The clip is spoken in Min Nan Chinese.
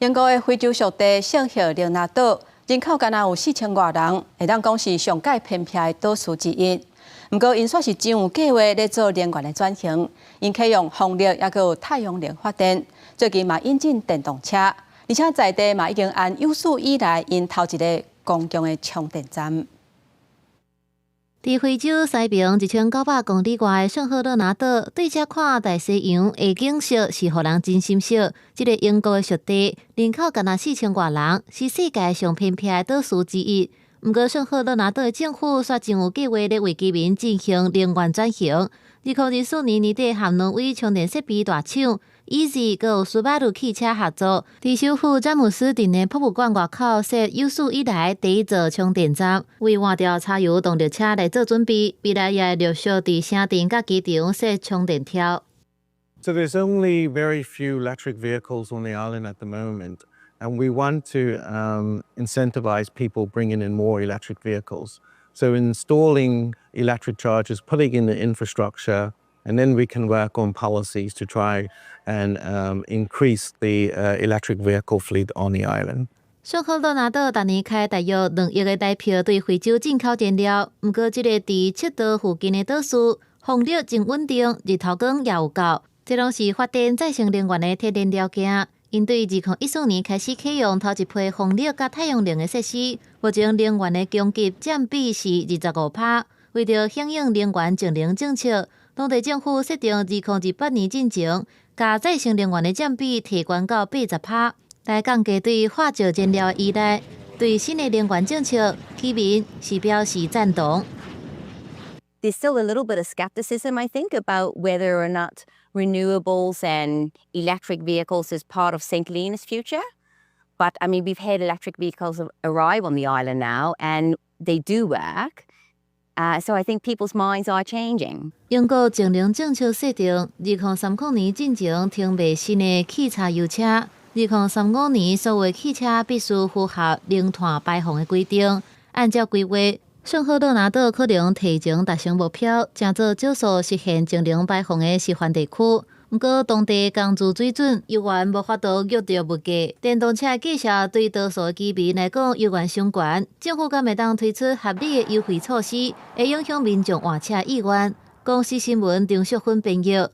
英國的非洲屬地聖赫勒拿島人口干焦有4000外人，會當講是上蓋偏僻的島嶼之一。毋過，𪜶煞是真有計畫咧做能源的轉型，𪜶啟用風力，抑閣有太陽能發電。最近嘛引進電動車，而且在地嘛已經按有史以來𪜶頭一个公共的充電站。佇非洲西邊1900公里外的聖赫勒拿島，對這看大西洋的景色是予人真心熟。這个英國的屬地人口干焦4000外人，是世界上偏僻的島嶼之一。毋過聖赫勒拿島的政府煞真有計畫咧為居民進行能源轉型。2024年年底，和挪威充電設備大廠 Easee閣有斯巴魯汽車合作，佇首府詹姆斯鎮的博物館外口設有史以來第一座充電站，為換掉柴油動力車來做準備。未來也會陸續佇城鎮佮機場設充電柱。 So there's only very few electric vehicles on the island at the moment, and we want to incentivize people bringing in more electric vehicles. So installing electric chargers, putting in the infrastructure, and then we can work on policies to try and increase the electric vehicle fleet on the island. 聖赫勒拿島逐年開大約2億个台票對非洲進口燃料，毋過這个佇赤道附近的島嶼，風力真穩定，日頭光也有夠，這攏是發電再生能源的天然條件。𪜶對2014年開始啟用頭一批風力佮太陽能的設施，目前能源的供給佔比是25%。為著響應能源淨零政策，當地政府設定2028年進前，共再生能源的佔比提懸到80%，來降低對化石燃料的依賴。對新的能源政策，居民是表示贊同。 There's still a little bit of skepticism, I think, about whether or not renewables and electric vehicles is part of St. Helena's future. But I mean, we've had electric vehicles arrive on the island now, and they do work. So I think people's minds are changing. 英國淨零政策設定，2030年進前停賣新的汽柴油車，2035年所有汽車必須符合零碳排放的規定。按照規劃，聖赫勒拿島可能提前達成目標，成做少數實現淨零排放的示範地區。毋過，當地工資水準猶原無法度約著物價，電動車的價數對多數居民來講猶原傷懸。政府敢會當推出合理的優惠措施，會影響民眾換車意願。公視新聞張淑芬編譯。